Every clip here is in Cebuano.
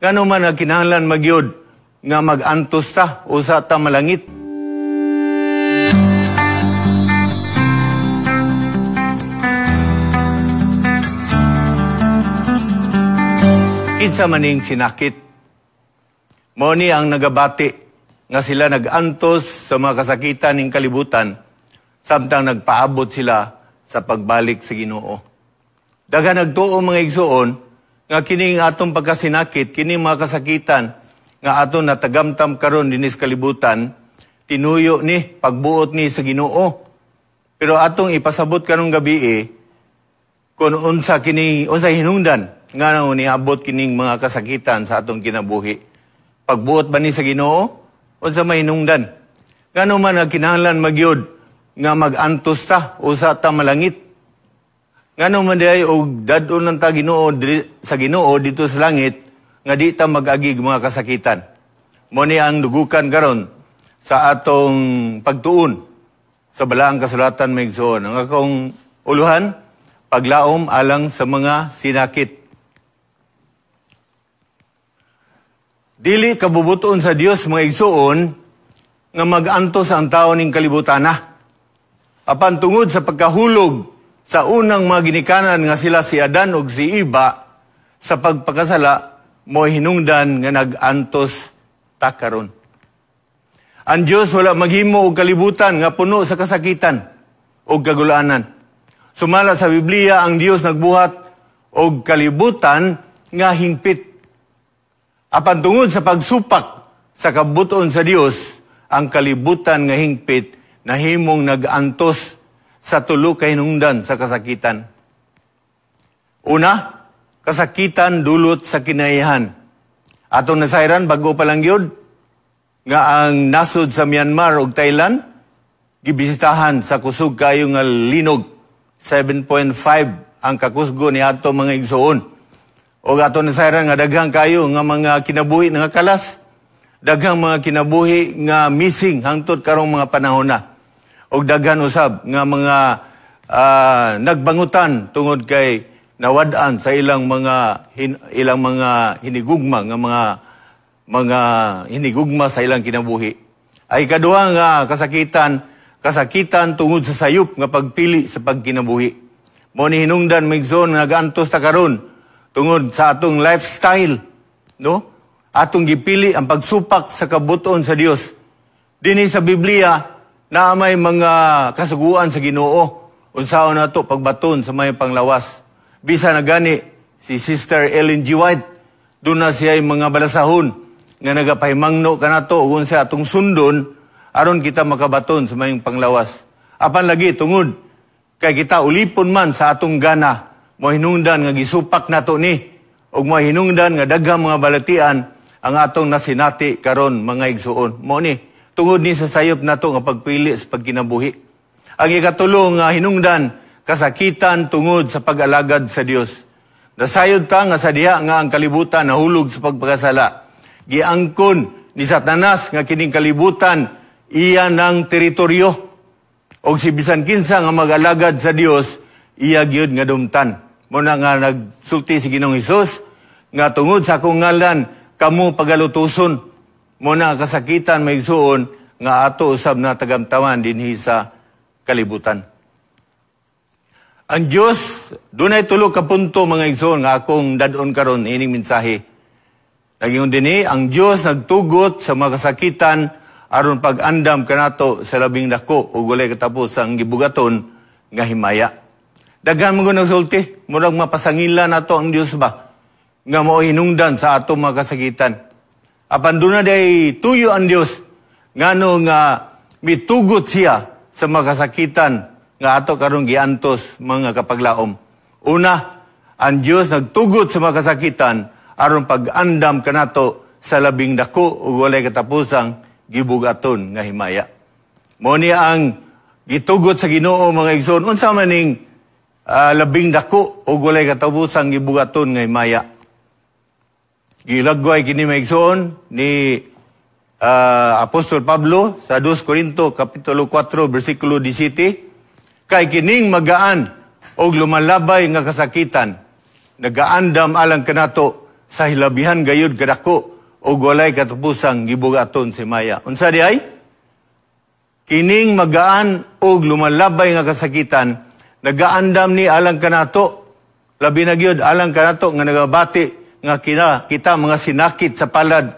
Ngano man nga kinahanglan magyud nga mag-antos ta usa ta malangit? Kinsa maning sinakit? Mao ni ang nagabati nga sila nag-antos sa mga kasakitan ning kalibutan samtang nagpaabot sila sa pagbalik sa Ginoo. Daghan nagtuo, mga igsuon, nga kining atong pagkasinakit, kining mga kasakitan nga aton natagamtam karon dinhi sa kalibutan, tinuyo ni pagbuot ni sa Ginoo. Pero atong ipasabot karong gabi kung unsa kini, unsa hinungdan nga niabot kining mga kasakitan sa atong kinabuhi. Pagbuot ba ni sa Ginoo? Unsa may hinungdan? Ngano man nga kinahanglan magyud nga mag-antos ta usa ta malangit? Ngano man diay og dad-on lang ta Ginoo sa Ginoo dito sa langit nga di ta mag-agig mga kasakitan? Mo ni ang dugukan karon sa atong pagtuon sa balaang kasulatan, mga igsoon. Ang akong uluhan, paglaom alang sa mga sinakit. Dili kabubuton sa Dios, mga igsoon, nga mag-antos ang tao ning kalibutan na. Apan tungod sa pagkahulog sa unang mga ginikanan nga sila si Adan ug si Eva sa pagpakasala, mo hinungdan nga nag-antos ta karon. Ang Dios wala maghimo og kalibutan nga puno sa kasakitan ug kagulanan. Sumala sa Biblia, ang Dios nagbuhat og kalibutan nga hingpit. Apan tungod sa pagsupak sa kabuton sa Dios, ang kalibutan nga hingpit nahimong nag-antos sa tulo ka hinungdan sa kasakitan. Una, kasakitan dulot sa kinaihan. Atong nasayran bago pa lang yun, nga ang nasod sa Myanmar ug Thailand gibisitahan sa kusog kayo nga linog. 7.5 ang kakusgo ni ato, mga igsoon. O ato nasayran nga daghang kayo nga mga kinabuhi nga kalas, daghang mga kinabuhi nga missing hangtod karong mga panahon na. Og daghan usab nga mga nagbangutan tungod kay nawad-an sa ilang mga hinigugma nga mga hinigugma sa ilang kinabuhi. Ay kaduha nga kasakitan, kasakitan tungod sa sayop nga pagpili sa pagkinabuhi. Mo ni hinungdan, mga igsoon, nga nagaantos ta karon tungod sa atong lifestyle, no? Atong gipili ang pagsupak sa kabuton sa Dios. Dinhi sa Biblia naa may mga kasuguan sa Ginoo unsaon nato pagbaton sa may panglawas. Bisa na gani si Sister Ellen G. White, duna siya mga balasahon nga nagapahimangno kanato ug unsa atong sundon aron kita makabaton sa mayong panglawas. Apan lagi tungod kay kita ulipon man sa atong gana, mo hinungdan nga gisupak nato ni ug mo hinungdan nga daghang mga balatian ang atong nasinati karon, mga igsuon. Mo ni tungod ni sa sayop nato nga pagpili sa pagkinabuhi. Ang ikatulo nga hinungdan, kasakitan tungod sa pag-alagad sa Dios. Nasayod ta nga sa diha nga ang kalibutan nahulog sa pagpakasala, giangkon ni Satanas nga kining kalibutan iya ng teritoryo. Og si bisan kinsa nga mag-alagad sa Dios, iya gyud nga dumtan. Muna nga nagsulti si Ginoong Hesus nga tungod sa akong ngalan kamo pagalutuson. Muna kasakitan, mga igsuon, nga ato usab na tagamtaman dinhi sa kalibutan. Ang Dios dunay tulo ka punto, mga igsuon, nga akong dad-on karon ining mensahe. Nagingon dinhi, ang Dios nagtugot sa mga kasakitan aron pag-andam kanato sa labing dako ug walay katapusang gibugaton nga himaya. Daghan mo nagsulti, murag mapasangila nato ang Dios ba nga mao hinungdan sa ato mga kasakitan. Apan duna day tuyo ang Dios ngano nga mitugot siya sa mga kasakitan nga ato karon giantos, mga kapaglaom. Una, ang Dios nagtugot sa mga kasakitan aron pag-andam kanato sa labing dako ug walay katapusang gibugaton nga himaya. Mo ni ang gitugot sa Ginoo, mga igsoon. Unsa man ning labing dako ug walay katapusang gibugaton nga himaya? Gilagway kini, mga igsoon, ni Apostol Pablo sa 2 Corinto kapitulo 4 bersikulo 17, kay kining magaan og lumalabay nga kasakitan nagaandam alang kanato sa hilabihan gayud kadako ug walay katapusang gibugaton sa himaya. Unsa di ay? Kining magaan og lumalabay nga kasakitan nagaandam ni alang kanato, labi na gyud alang kanato nga nagabati nga kina kita mga sinakit sa palad,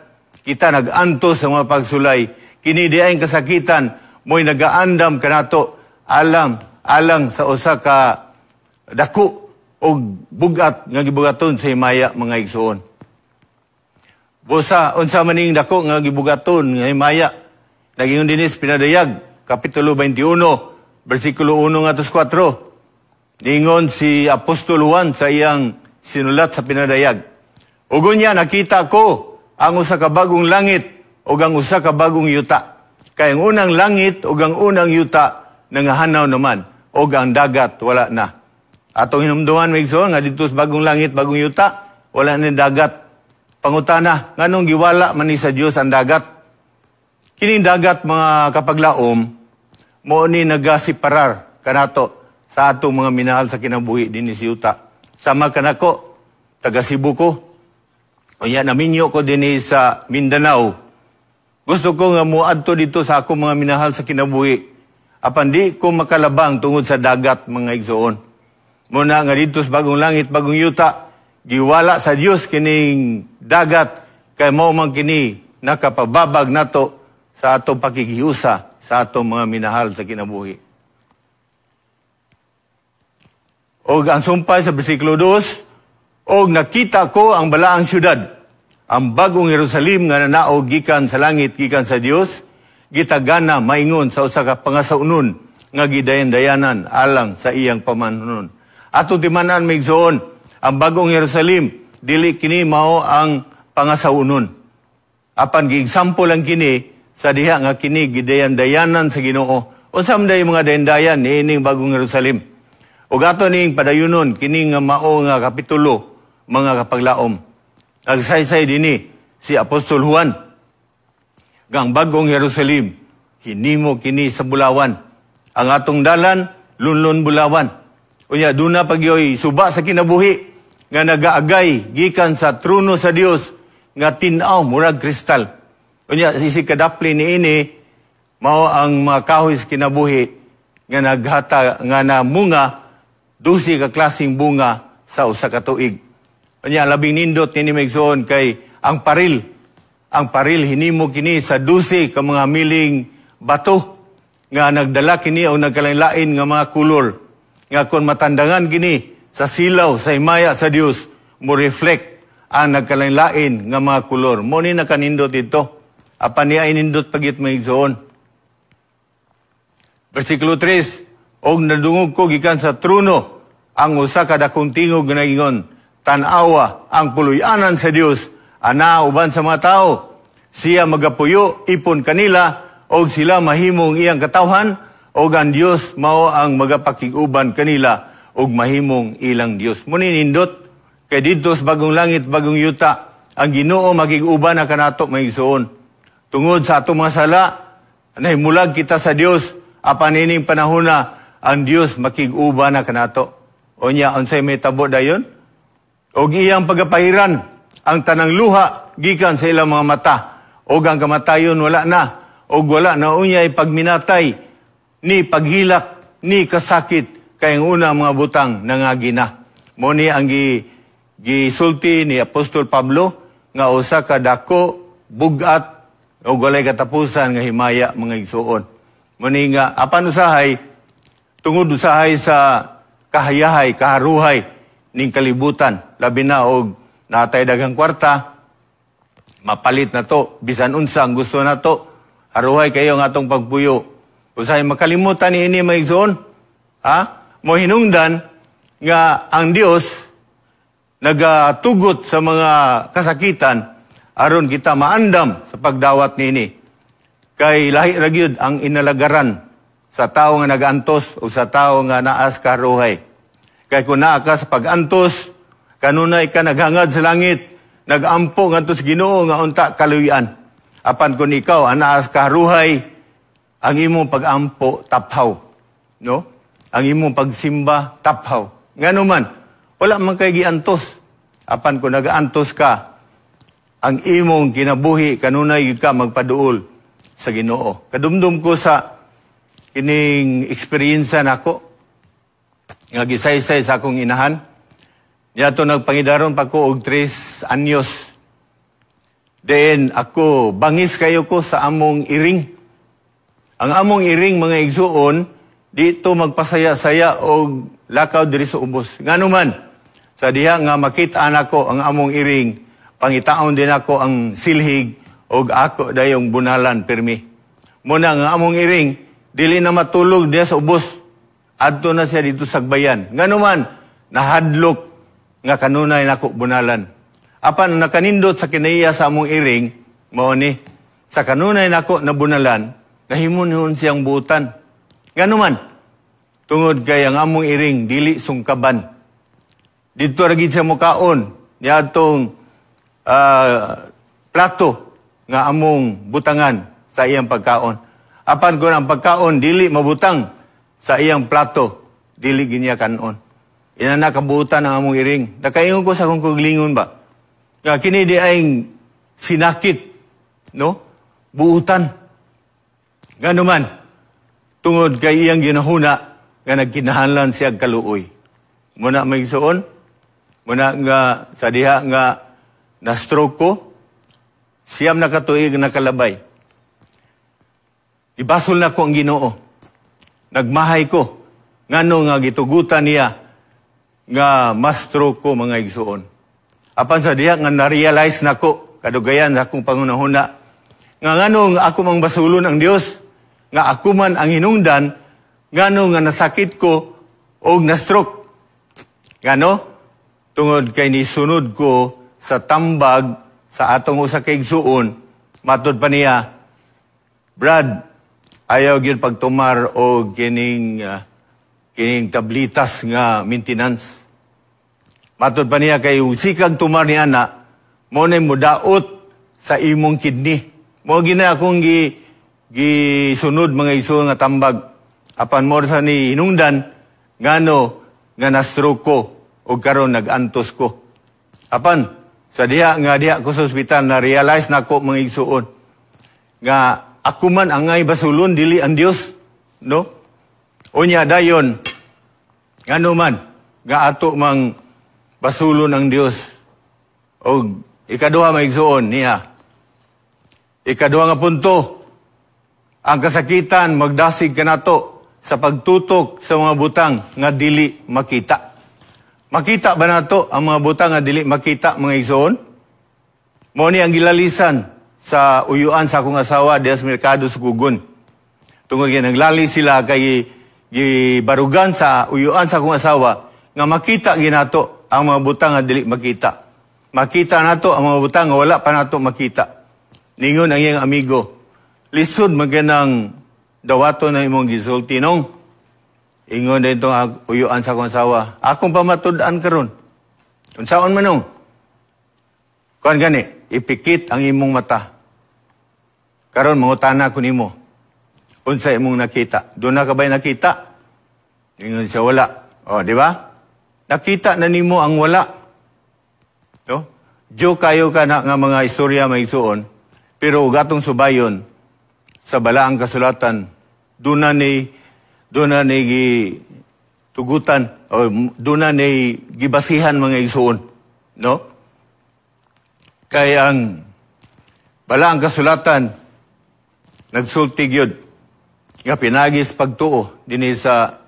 kita nag-antos sa mga pagsulay. Kini di ay kasakitan mo'y nagaandam kanato alang alang sa usa ka dako og bugat nga gibugaton sa himaya, mga igsuon. Busa unsa maning dako nga gibugaton nga himaya? Nagingon dinis Pinadayag, Kapitulo 21, versikulo 1 ngadto 4. Ningon si Apostol Juan sa iyang sinulat sa Pinadayag: "Ug unya nakita ko ang usa ka bagong langit ug ang usa ka bagong yuta. Kay ang unang langit ug ang unang yuta nangahanaw naman, ug ang dagat wala na." Atong hinumduman, mga igsoon, nga dito sa bagong langit, bagong yuta, wala na dagat. Pangutana, nganong giwala man ni sa Dios ang dagat? Kining dagat, mga kapaglaom, mo ni nagasiparar kanato sa atong mga minahal sa kinabuhi dinhi sa yuta. Sama kanako, taga Cebu ko. Unya naminyo ko dinhi sa Mindanao. Gusto ko nga muadto dito sa akong mga minahal sa kinabuhi. Apan di ko makalabang tungod sa dagat, mga igsoon. Muna nga dito sa bagong langit, bagong yuta, giwala sa Dios kining dagat kay mao man kini nakapababag nato sa atong pakikiusa sa atong mga minahal sa kinabuhi. Og ang sumpay sa bersikulo 2, "Og nakita ko ang balaang syudad, ang bagong Jerusalem nga nanaog gikan sa langit gikan sa Dios, gitagana maingon sa usa ka pangasawnon nga gidayan-dayanan alang sa iyang pamanhunon." Ato timan-an, mga igsoon, ang bagong Jerusalem dili kini mao ang pangasawnon. Apan gi-example lang kini sa diha nga kini gidayan-dayanan sa Ginoo. Unsa man mga dayandayan niining bagong Jerusalem? Ug ato ning padayunon kini nga mao nga kapitulo, mga kapaglaom. Nagsaysay dinhi si Apostol Juan gang bagong Jerusalem hinimo kini sa bulawan. Ang atong dalan lunlon bulawan. Unya duna pagyoy suba sa kinabuhi nga nagaagay gikan sa trono sa Dios nga tin-aw murag kristal. Unya isig kadapli niini mao ang mga kahoy sa kinabuhi nga naghata nga namunga 12 ka klaseng bunga sa usa ka tuig. Unya labing nindot nini, mga igsoon, kay ang paril hinimo kini sa 12 ka mga miling bato nga nagdala kini o nagkalain-lain nga mga kulor nga kung matandangan kini sa silaw sa himaya sa Dios, mo reflect ang nagkalain-lain nga mga kulor. Mo ni nakanindot ito. Apan niya inindot pagit, mga igsoon. Versikulo 3, "Og nadungog ko gikan sa trono ang usa ka dakong tingog nga nagingon, 'Tan-awa, ang puloy-anan sa Dios ana uban sa mga tao. Siya magapuyo ipon kanila og sila mahimong iyang katawhan og ang Dios mao ang magapakig-uban kanila og mahimong ilang Dios.'" Muni nindot kay didto sa bagong langit, bagong yuta, ang Ginoo makig-uban na kanato, mga igsoon. Tungod sa atong mga sala, nahimulag kita sa Dios, apan ining panahon na ang Dios makig-uban na kanato. Unya unsay may tabo dayon? "Og iyang pagapahiran ang tanang luha gikan sa ilang mga mata, og ang kamatayon wala na, og wala na unyay pagminatay, ni paghilak, ni kasakit, kay ang una mga butang nangagi na." Mo ni ang gisulti ni Apostol Pablo nga usa ka dako, bugat o walay katapusan nga himaya, mga igsuon. Mo ni nga apan usahay tungod usahay sa kahayahay, kaharuhay ning kalibutan, labi na og natay daghang kwarta, mapalit na to bisan unsa ang gusto nato. Haruhay kayo ang atong pagpuyo. Usahay makalimutan ni ini, mga igsuon. Ha? Mo hinungdan nga ang Dios nagatugot sa mga kasakitan aron kita maandam sa pagdawat niini. Kay lahi ra gyud ang inalagaran sa tawo nga nagaantos o sa tawo nga naas karuhay. Kay kung naa ka sa pag-antos, kanunay ka naghangad sa langit, nagampo ngadto sa Ginoo nga unta kaluyan. Apan kung ikaw anaas karuhay, ang imong pag-ampo taphaw, no? Ang imong pagsimba taphaw. Ngano man, wala man kay giantos. Apan kung nagaantos ka, ang imong kinabuhi kanunay gyud ka magpaduol sa Ginoo. Kadumdum ko sa kining eksperyensya nako nga gisaysay sa akong inahan. Niadto nagpangidaron pa ko og 3 anyos. Then ako bangis kayo ko sa among iring. Ang among iring, mga igsuon, dito magpasaya-saya og lakaw diri sa ubos. Ngano man, sa diha nga makita nako ang among iring, pangitaon din ako ang silhig og ako dayong bunalan pirmi. Muna nga among iring dili na matulog diya sa ubos. Adto na siya dito sa sagbayan. Ngano man, nahadlok nga kanunay nako bunalan. Apan nakanindot sa kinaiya sa among iring, mao ni sa kanunay nako nabunalan, nahimo siyang buutan. Ngano man, tungod kay ang among iring dili sungkaban. Dito ra gid siya mukaon niadtong plato nga among butangan sa iyang pagkaon. Apan kung ang pagkaon dili mabutang sa iyang plato, dili ginya kanon. Ina na kabuutan ang among iring. Nakaingon ko sa akong kuglingon ba? Nga kini di ay sinakit, no? Buutan. Ngano man, tungod kay iyang ginahuna nga nagkinahanglan siya kaluoy. Muna may igsuon, muna nga sa diha nga na-stroke ko, 9 na katuig nakalabay. Ibasol na ko ang Ginoo. Nagmahay ko. Ngano nga gitugutan niya nga ma-stroke ko, mga igsuon. Apan sa diha nga na-realize nako kadugayan sa akong pangunahuna nga ngano nga ako mang basulon ang Dios, nga ako man ang hinungdan, ngano nga nasakit ko og na-stroke. Ngano? Tungod kay nisunod ko sa tambag sa atong usa ka igsuon, matod pa niya, "Brad, ayaw gyud pagtumar og kining tablitas nga maintenance." Matod pa niya kay sikag tumar ni ana, mo na mudaot sa imong kidney. Mo gina akong gisunod, mga igsuon, nga tambag. Apan mo sa ni hinungdan ngano nga na-stroke ko ug karon nag-antos ko. Apan sa diha nga diha ko sa ospital, na realize nako, mga igsuon, nga ako man angay basulon, dili ang Dios, no? Unya dayon, ngano man nga ato mang basulon ang Dios? Og ikaduha, mga igsuon, niya. Ikaduha nga punto, ang kasakitan magdasig kanato sa pagtutok sa mga butang nga dili makita. Makita ba nato ang mga butang nga dili makita, mga igsoon? Mo ni ang gilalisan sa uyuan sa akong asawa diya sa merkado sa Kugon. Tungod kay naglali sila kay gibarugan sa uyuan sa akong asawa nga makita ginato ang mga butang nga dili makita. Makita nato ang mga butang nga wala pa nato makita. Ningon ang iyang amigo, "Lisod man kanang dawaton na imong gisulti, nong." Ingon din itong uyuan sa akong asawa, "Akong pamatud-an karon." "Unsaon man, nong?" "Kuan gani, ipikit ang imong mata. Karon mangutana ko nimo. Unsa imong nakita? Duna ka ba'y nakita?" Ingon siya, "Wala." "O, di ba? Nakita na nimo ang wala." No? Joke kayo ka na nga mga istorya, mga igsuon, pero gatong subayon sa balaang kasulatan, doon na ni gi tugutan o doon na ni gibasihan, mga igsuon, no? Kay ang balaang kasulatan nagsulti gyud nga pinagi sa pagtuo dinhi sa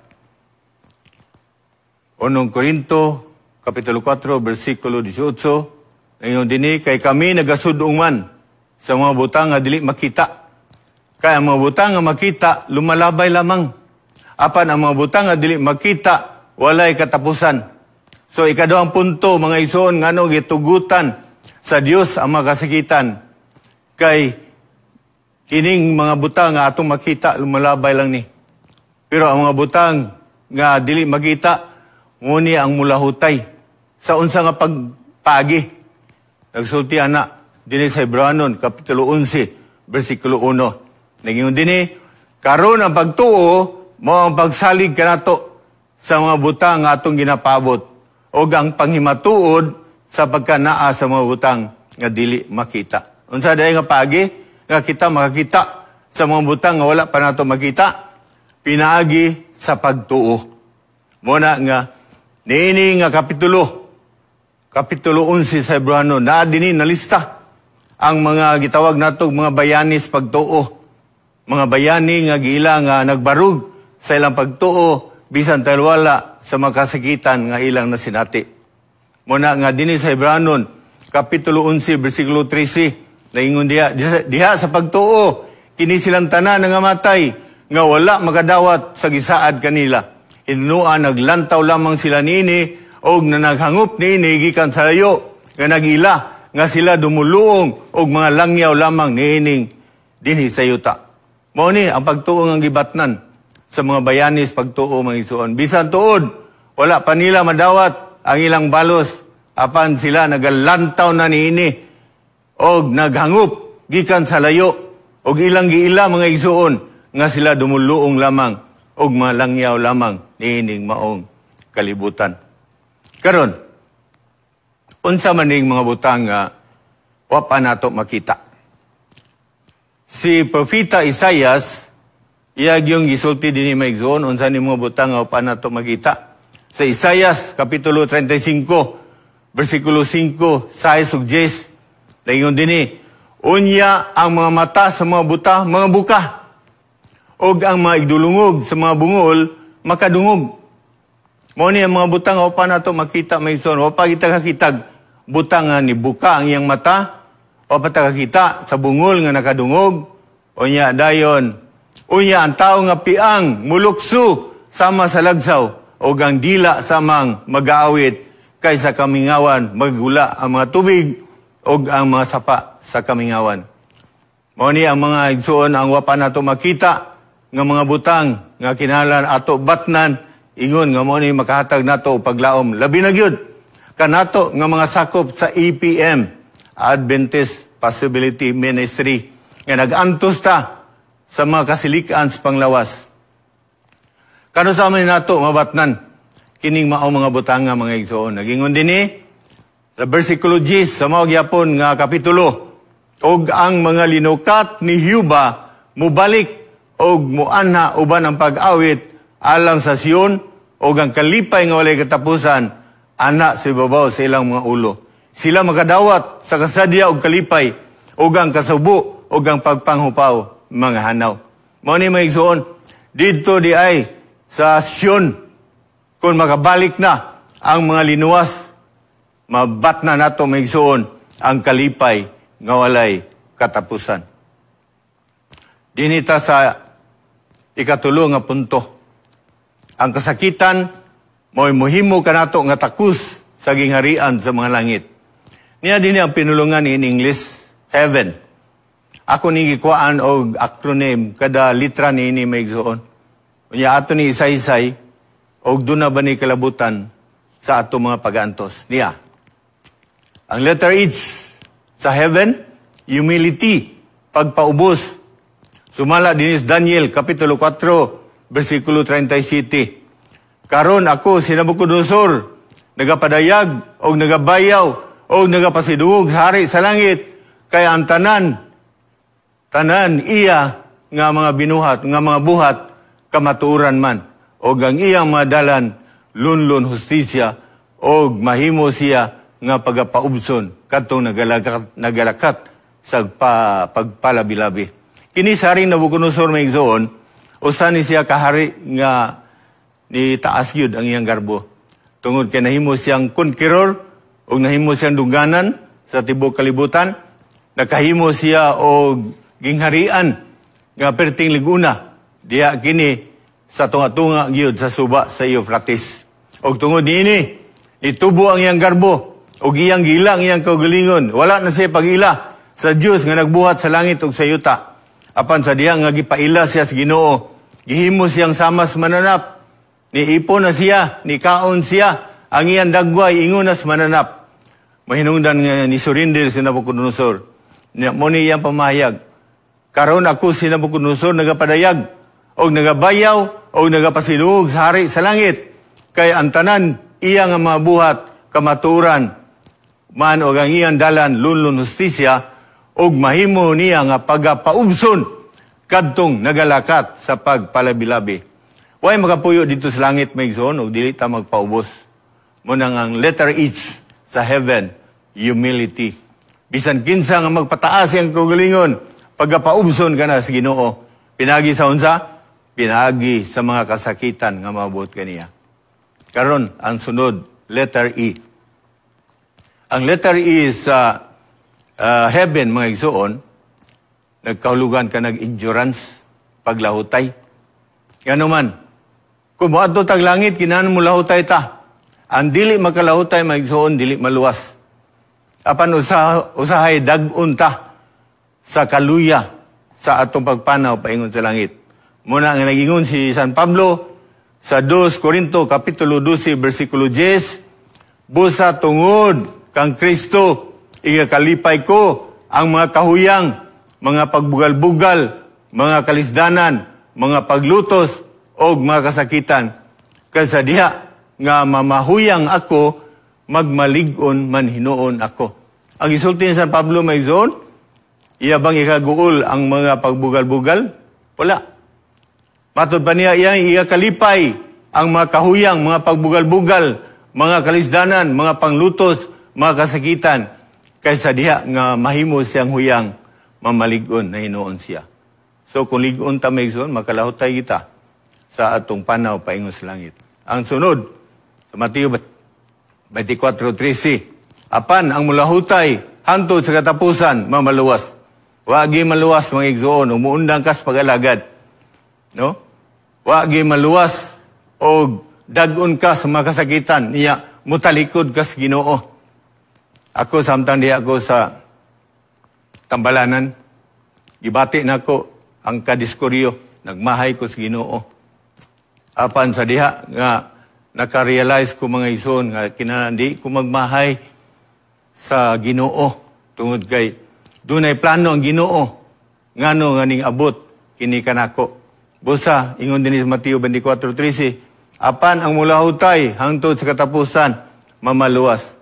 Unong Korinto kapitulo 4 bersikulo 18. Ngayon dinhi, "Kay kami nagasud-ong man sa mga butang nga dili makita. Kay ang mga butang nga makita lumalabay lamang. Apan ang mga butang nga dili makita walay katapusan." So ikaduhang punto, mga igsoon, ngano gitugutan sa Dios ang mga kasakitan, kay kining mga butang nga atong makita lumalabay lang ni. Pero ang mga butang nga dili makita nguni ang mulahutay sa unsa nga pagpagi. Nagsulti ana dinhi sa Hebranon kapitulo 11 bersikulo 1. Nagingon dinhi, "Karon ang pagtuo mao ang pagsalig kanato sa mga butang nga atong ginapabot ug ang panghimatuod sa pagkanaa sa mga butang nga dili makita. Unsa diay nga paagi nga kita makakita sa mga butang nga wala pa nato makita? Pinaagi sa pagtuo. Muna nga niini nga kapitulo, kapitulo 11 sa Hebrano, naa dinhi nalista ang mga gitawag nato mga bayanis pagtuo. Mga bayani nga giila nga nagbarug sa ilang pagtuo bisan talwala sa makasakitan nga ilang nasinati. Muna nga dinhi sa Hebranon, kapitulo 11, bersikulo 13, naingon diha, diha sa pagtuo, kini silang tanan nga matay, nga wala makadawat sa gisaad kanila. Hinunoan naglantaw lamang sila niini og na naghangop niini gikan sa layo, nga nagila nga sila dumuluong og mga langyaw lamang niining dinhi sa yuta. Mao ni ang pagtuo nga gibatnan sa mga bayanis pagtuo, mga igsoon. Bisan tuod, wala pa nila madawat ang ilang balos, apan sila nagalantaw na niini og naghangop gikan sa layo og ilang giila, mga igsoon, nga sila dumuluong lamang og mga langyaw lamang niining maong kalibutan. Karon, unsa man ning mga butang nga wa pa nato makita? Si Propeta Isaias, iya gyung gisulti dinhi, mga igsoon, unsa ni mga butang nga wa pa nato makita. Sa Isaias kapitulo 35 bersikulo 5, 6 ug 10, ingon dinhi, "Unya ang mga mata sa mga buta mga buka ug ang mga igdulungog sa mga bungol makadungog." Mao ni ang mga butang nga wa pa nato makita, mga igsoon. Wa pa kita kakitag butang nga nibuka ang iyang mata, wa pa ta kakita sa bungol nga nakadungog. Unya dayon, "Unya ang tao nga piang mulukso sama sa lagsaw ug ang dila samang magaawit, kay sa kamingawan magula ang mga tubig ug ang mga sapa sa kamingawan." Mao ni ang mga igsoon ang wa pa nato makita nga mga butang nga kinahanglan ato batnan, ingon nga mao ni makahatag nato og paglaom, labi na gyud kanato nga mga sakop sa APM, Adventist Possibility Ministry, nga nag-antos ta sa mga kasilikan sa panglawas. Kanus-a man nato mabatnan kining mao mga butanga, mga igsoon? Nagingon dinhi sa versikulo 10 sa mao gyapon nga kapitulo, "Og ang mga linukat ni Huba mubalik og muanha uban ang pag-awit alang sa Sion, og ang kalipay nga walay katapusan ana sa ibabaw sa ilang mga ulo. Sila makadawat sa kasadya og kalipay, ug ang kasubo ug ang pagpanghupaw mga hanaw." Mao ni, mga igsoon, didto di ay sa Sion, kung makabalik na ang mga linuwas, mabatna nato, mga igsoon, ang kalipay nga walay katapusan. Dinhi ta sa ikatulo nga punto. Ang kasakitan mo'y muhimo kanato nga takus sa gingharian sa mga langit. Niya din ang pinulungan in English, heaven. Ako ni gikuhaan og acronym kada litra niini, mga igsoon. Unya ato ni isay-isay og duna ba ni kalabutan sa ato mga pag-antos. Niya. Ang letter H sa heaven, humility, pagpaubos. Sumala dinhi sa Daniel, Kapitulo 4, versikulo 37. "Karon ako, si Nabucodonosor, nagapadayag og nagabayaw og nagapasidungog sa hari sa langit, kay ang tanan tanan iya nga mga binuhat, nga mga buhat, kamatuoran man, og ang iyang mga dalan lunlun hustisya, og mahimo siya nga pagapaubson kadtong nagalakat sa pagpalabilabi." Kini sa haring Nabucodonosor, mga igsoon, usa ni siya kahari nga ni taas gyud ang iyang garbo. Tungod kay nahimo siyang conqueror ug nahimo siyang dungganan sa tibuok kalibutan, nakahimo siya og gingharian nga perting liguna diha kini sa tunga-tunga gyud sa suba sa Euphrates. Og tungod niini, nitubo ang iyang garbo ug iyang giila ang iyang kaugalingon. Wala na siya pag-ila sa Dios nga nagbuhat sa langit ug sa yuta. Apan sa diha nga gipaila siya sa Ginoo, gihimo siyang samas mananap. Niipon na siya, nikaon siya, ang iyang dagway ingon nas mananap. Mahinungdan nga ni surrender si Nabucodonosor. Mo ni iyang pamahayag. "Karon ako, si Nabucodonosor, nagapadayag og nagabayaw og nagapasidungog sa hari sa langit, kay ang tanan iya nga mga buhat kamatuoran. man og ang iyang dalan lunlun hustisya og mahimo niya nga pagapaubson kadtong nagalakat sa pagpalabilabi. Way makapuyo dito sa langit, mga igsoon, og dili ta magpaubos. Mao nang ang letter H sa heaven, humility. Bisan kinsa nga magpataas iyang kaugalingon, pagapaubson kana sa Ginoo. Pinagi sa unsa? Pinagi sa mga kasakitan nga maabot kaniya. Karon ang sunod, letter E. Ang letter E sa heaven, mga igsoon, nagkahulugan ka nag-endurance, paglahutay. Ngano man, kung moadto tag langit, kinahanglan mo lahutay ta. Ang dili makalahutay, mga igsoon, dili maluwas. Apan usahay dag-on ta sa kaluya sa atong pagpanaw paingon sa langit. Mao na nga nagingon si San Pablo sa 2 Corinto Kapitulo 12 versikulo 10, "Busa tungod kang Kristo igakalipay ko ang mga kahuyang, mga pagbugal-bugal, mga kalisdanan, mga paglutos og mga kasakitan. Kay sa diha nga mamahuyang ako, magmalig-on man hinuon ako." Ang gisulti ni San Pablo, mga igsoon, iya bang ikaguol ang mga pagbugal-bugal? Wala. Matod pa niya, iyang ikakalipay ang mga kahuyang, mga pagbugal-bugal, mga kalisdanan, mga panglutos, mga kasakitan. Kaysa diha nga mahimo siyang huyang, mamalig-on na hinuon siya. So kung lig-on ta, mga igsoon, makalahutay kita sa atong panaw paingon sa langit. Ang sunod, sa Mateo 24:13, "Apan ang mulahutay hantod sa katapusan, mamaluwas." Wagi maluwas, mga igsoon, umuundang kas pag-alagad. No? Wagi maluwas og dag-on ka sa mga kasakitan niya, mutalikod ka sa Ginoo. Ako, samtang diha ako sa Tambalanan, gibati nako ang kadiskuryo, nagmahay ko sa Ginoo. Apan sa diha nga naka-realize ko, mga igsoon, nga kinahanglan di ko magmahay sa Ginoo tungod kay dunay plano ang Ginoo ngano nga ning abot kini kanako. Busa ingon dinhi sa Mateo 24:13, "Apan ang mulahutay hangtod sa katapusan, mamaluwas."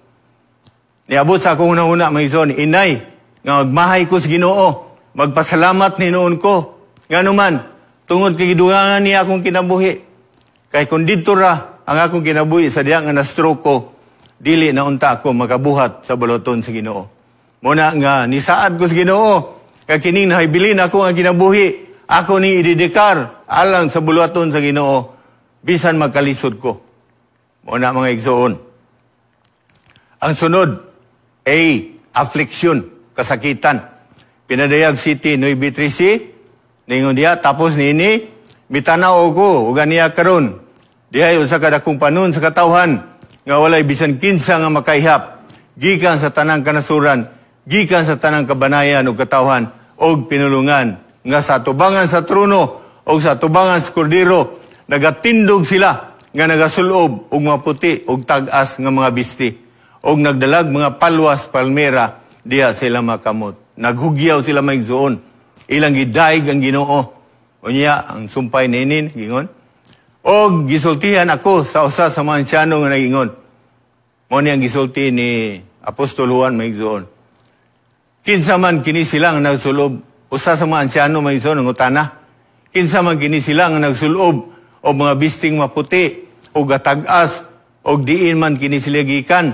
Niabot sa akong hunahuna, mga igsoon, inay nga magmahay ko sa Ginoo, magpasalamat hinuon ko. Ngano man, tungod kay gidugangan niya akong kinabuhi. Kay kung didto ra ang akong kinabuhi sa diha nga na-stroke ko, dili na unta ako makabuhat sa buluhaton sa Ginoo. Mao na nga nisaad ko sa Ginoo, kay kining nahibilin ako nga kinabuhi, ako ni idedikar alang sa buluhaton sa Ginoo, bisan magkalisod ko. Mao na, mga igsoon. Ang sunod, A, affliction, kasakitan. Pinadayag City 9:13, ningon diha, "Tapos niini, mitanaw ko, ug aniya karon, dihay usa ka dakong panon sa katawhan, nga walay bisan kinsa nga makaihap, gikan sa tanang kanasuran, gikan sa tanang kabanayan ug katawhan, og pinulungan, nga sa tubangan sa trono, og sa tubangan sa Kordero, nagatindog sila, nga nagasulob og maputi og tag-as nga mga bisti, og nagdalag mga palwas palmera diha sila makamot." Naghugyaw sila, mga igsoon. Ilang gidayeg ang Ginoo. Unya, ang sumpay ninin, gingon, "Og gisultihan ako sa usa sa mga ansyano nga nagingon." Mao ni ang gisulti ni Apostol Juan, mga igsoon. "Kinsa man kini sila nga nagsulob?" Usa sa mga ansyano, mga igsoon, nangutana. "Kinsa man kini sila nga nagsulob og mga bisting maputi o gatag-as og diin man kini sila gikan?"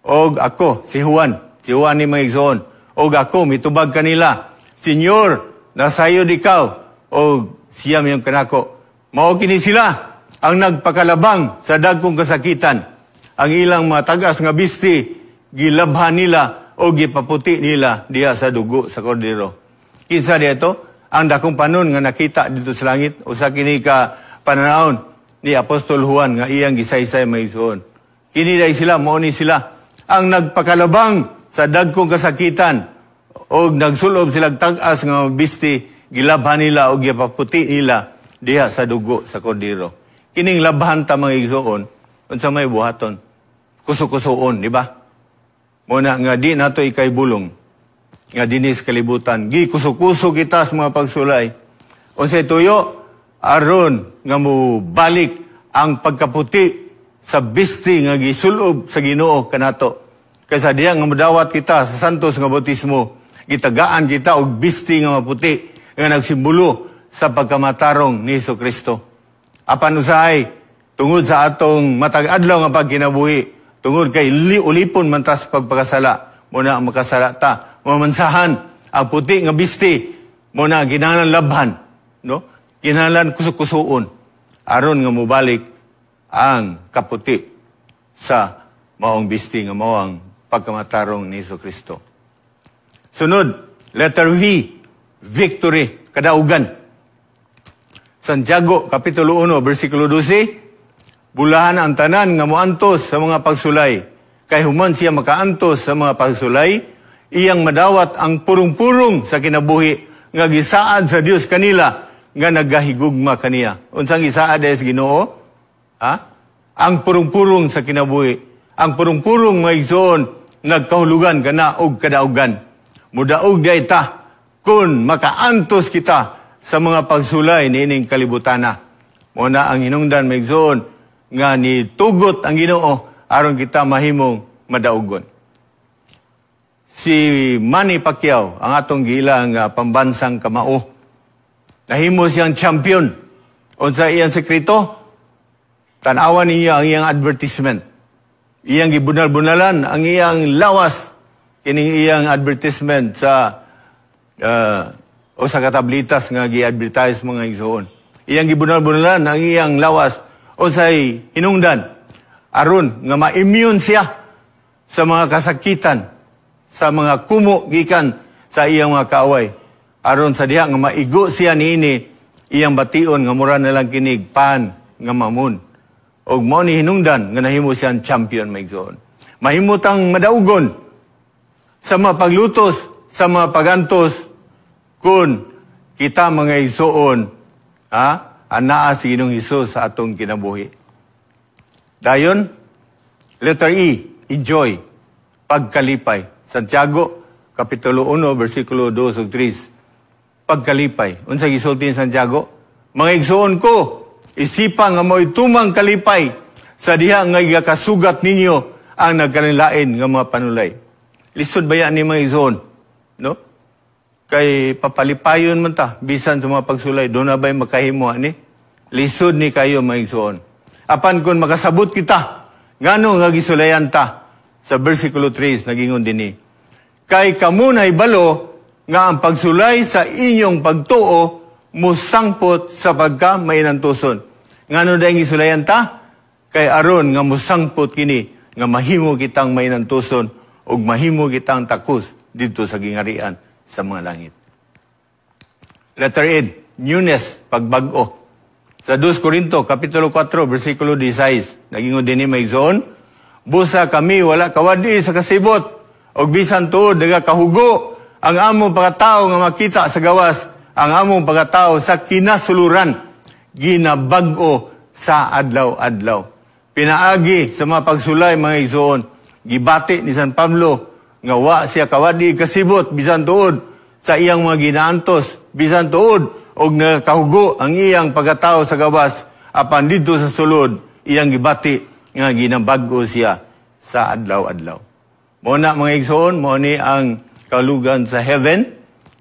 "Og ako," si Juan, si Juan ni, mga igsoon, "og ako mitubag kanila, 'Senyor, nasayod ikaw.' Og siya miingon kanako, 'Mao kini sila ang nagpakalabang sa dagkong kasakitan. Ang ilang mga tag-as nga bisti gilabhan nila o gipaputi nila diha sa dugo sa Kordero.'" Kinsa dito? Ang dakong panon nga nakita dito sa langit, usa kini ka pananawon ni Apostol Juan nga iyang gisaysay, mga igsoon. Kini dai sila, mao ni sila ang nagpakalabang sa dagkong kasakitan og nagsulob sila tag-as nga bisti, gilabhan nila og gipaputi nila diha sa dugo sa Kordero. Kining labhan ta, mga igsoon, unsa may buhaton? Kuso-kusoon, di ba? Mao na nga di nato ikaybulong nga dinhi sa kalibutan gikuso-kuso kita sa mga pagsulay. Unsay tuyo? Aron nga mo balik ang pagkaputi sa bisti nga gisulob sa Ginoo kanato. Kaysa diha nga modawat kita sa santos nga bautismo, gitagaan kita og bisti nga maputi nga nagsimbolo sa pagkamatarong ni Hesus Kristo. Apan usahay, tungod sa atong matag adlaw nga pagkinabuhi, tungod kay ulipon man ta sa pagpakasala, mao na ang makasala ta, mamansahan ang puti nga bisti, mao na kinahanglan labhan, no? Kinahanglan kusukusuon aron nga mobalik ang kaputi sa maong bisti nga mao ang pagkamatarong ni Hesus Kristo. Sunod, letter V, victory, kadaugan. Santiago, Kapitulo 1, versikulo 12, "Bulahan ang tanan nga moantos sa mga pagsulay. Kay human siya makaantos sa mga pagsulay, iyang madawat ang purong-purong sa kinabuhi nga gisaad sa Dios kanila nga nagahigugma kaniya." Unsang gisaad sa Ginoo? Ha? Ang purong-purong sa kinabuhi. Ang purong-purong, mga igsoon, nagkahulugan kana og kadaugan. Mudaog diay ta kung makaantos kita sa mga pagsulay niining kalibutana. Mao na ang hinungdan, mga igsoon, nga ni tugot ang Ginoo aron kita mahimong madaugon. Si Manny Pacquiao, ang atong giilang pambansang kamao, nahimo siyang champion. Unsa iyang sekreto? Tanawan ninyo ang iyang advertisement. Iyang gibunal-bunalan ang iyang lawas kining iyang advertisement sa o sa katablitas nga gi-advertise, mga igsoon. Iyang gibunal-bunalan ang iyang lawas. Unsay hinungdan? Aron nga ma-immune siya sa mga kasakitan, sa mga kumo gikan sa iyang mga kaaway. Aron sa diha nga maigo siya niini, iyang bation nga mura na lang kinig pan nga mamon. Og mao ni hinungdan nga nahimo siyang champion, mga igsoon. Mahimo tang madaugon sa mga paglutos, sa mga pagantos, kung kita, mga igsoon, ha, anaa si Ginoong Hesus sa atong kinabuhi. Dayon, letter E, enjoy, pagkalipay. Santiago, Kapitulo 1, versikulo 2 ug 3. Pagkalipay. Unsa gisulti ni Santiago? "Mga igsoon ko, isipa nga mo'y tumang kalipay sa diha nga igakasugat ninyo ang nagkalain nga mga panulay." Lisod ba yan ni, mga igsoon? No? Kay papalipayon man ta, bisan sa mga pagsulay, duna ba'y makahimo ani? Lisod ni kayo, mga igsoon. Apan kung makasabot kita, ngano nga gisulayan ta, sa versikulo 3, nagingon dinhi, "Kay kamo nahibalo nga ang pagsulay sa inyong pagtuo musangpot sa pagka mainantuson." Ngano dahil gisulayan ta? Kay aron nga musangpot kini nga mahimo kitang mainantuson ug mahimo kitang takos didto sa gingarian sa mga langit. Letter N, newness, pagbag-o. Sa 2 Corinto, Kapitulo 4, versikulo 16, nagingon dinhi, mga igsoon, "Busa kami wala kawadi sa kasibot, og bisan tuod nagakahugo ang among pagkatao nga makita sa gawas, ang among pagkatao sa kinasuluran, ginabag-o sa adlaw-adlaw." Pinaagi sa mga pagsulay, mga igsoon, gibati ni San Pablo nga wa siya kawadi kasibot bisan tuod sa iyang mga ginaantos, bisan tuod og nakahugo ang iyang pagkatao sa gawas, apan didto sa sulod iyang gibati nga ginabag-o siya sa adlaw-adlaw. Mao na, mga igsoon, mao ni ang kahulugan sa heaven,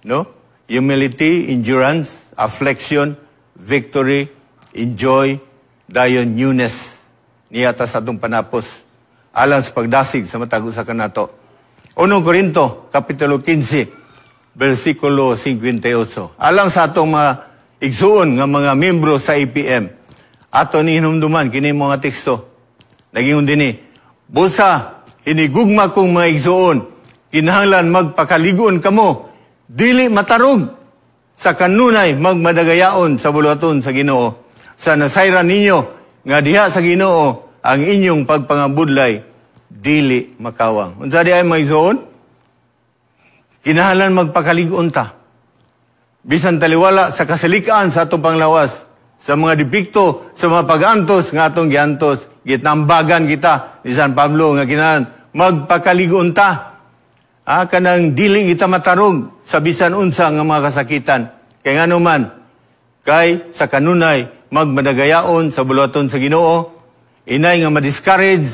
no? Humility, endurance, affliction, victory, enjoy, dayon newness. Niya ta sa atong panapos alang sa pagdasig sa matag usa kanato. 1 Korinto, Kapitulo 15, versikulo 58. Alang sa atong mga igsuon nga mga membro sa APM, ato ni hinumduman kini mga teksto. Nagingon dinhi, "Busa, hinigugma kong mga igsuon, kinahanglan magpakaligon kamo, dili matarog, sa kanunay magmadagayaon sa buluhaton sa Ginoo. Sa nasayran ninyo nga diha sa Ginoo ang inyong pagpangabudlay dili makawang." Unsa diay, mga igsoon? Kinahanglan magpakaligon ta. Bisan taliwala sa kasalikan sa atong panglawas, sa mga depekto, sa mga pag-antos nga atong giantos, gitambagan kita ni San Pablo nga kinahanglan magpakaligon ta. Ah, kanang dili kita matarog sa bisan unsa nga mga kasakitan. Kay ngano man, kay sa kanunay magmadagayaon sa buluhaton sa Ginoo, inay nga ma-discourage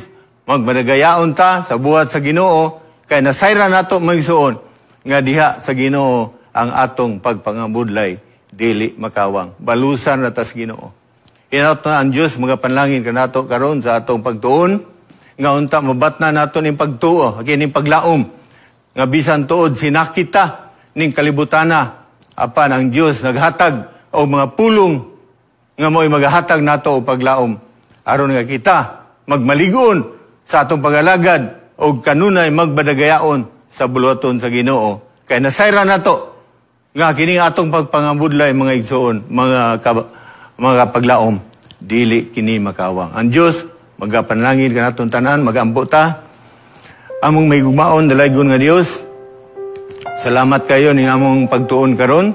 Magmadagayaon ta sa buhat sa Ginoo kay nasayran nato, mga igsuon, nga diha sa Ginoo ang atong pagpangabudlay dili makawang. Balusan na ta sa Ginoo. Hinaot na ang Dios mga panlangin kanato karon sa atong pagtuon, nga unta mabatna nato ning pagtuo, kining paglaom nga bisan tuod sinakit ta ning kalibutana, apan ang Dios naghatag og mga pulong nga mo'y magahatag nato og paglaom aron nga kita magmaligon sa atong pagalagad og kanunay magbadagayaon sa buluhaton sa Ginoo, kay nasayran nato nga kini atong pagpangabudlay, mga igsuon, mga paglaom, dili kini makawang. Ang Dios magapanalangin kanatong tanan. Magampo ta. Among mahigugmaon, dalaygon nga Dios, salamat kayo ning among pagtuon karon.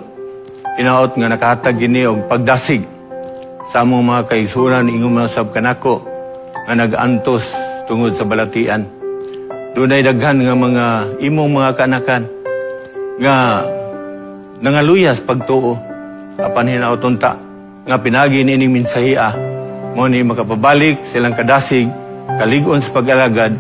Hinaot nga nakahatag kini og pagdasig sa among mga kaigsuonan, ingon man sab kanako, nga nag-antos tungod sa balatian. Dunay daghan nga mga imong mga kanakan nga nangaluyas pagtuo, apan hinaot unta nga pinagi niining mensahea mo ni makapabalik silang kadasig, kalig-on sa pag-alagad,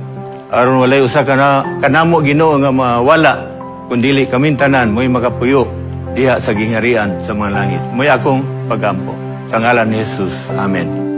aron walay usa kana kanamo, Ginoo, nga mawala, kun dili kaming tanan mo'y makapuyo diha sa gingharian sa mga langit. Mo'y akong pagampo sa ngalan ni Jesus. Amen.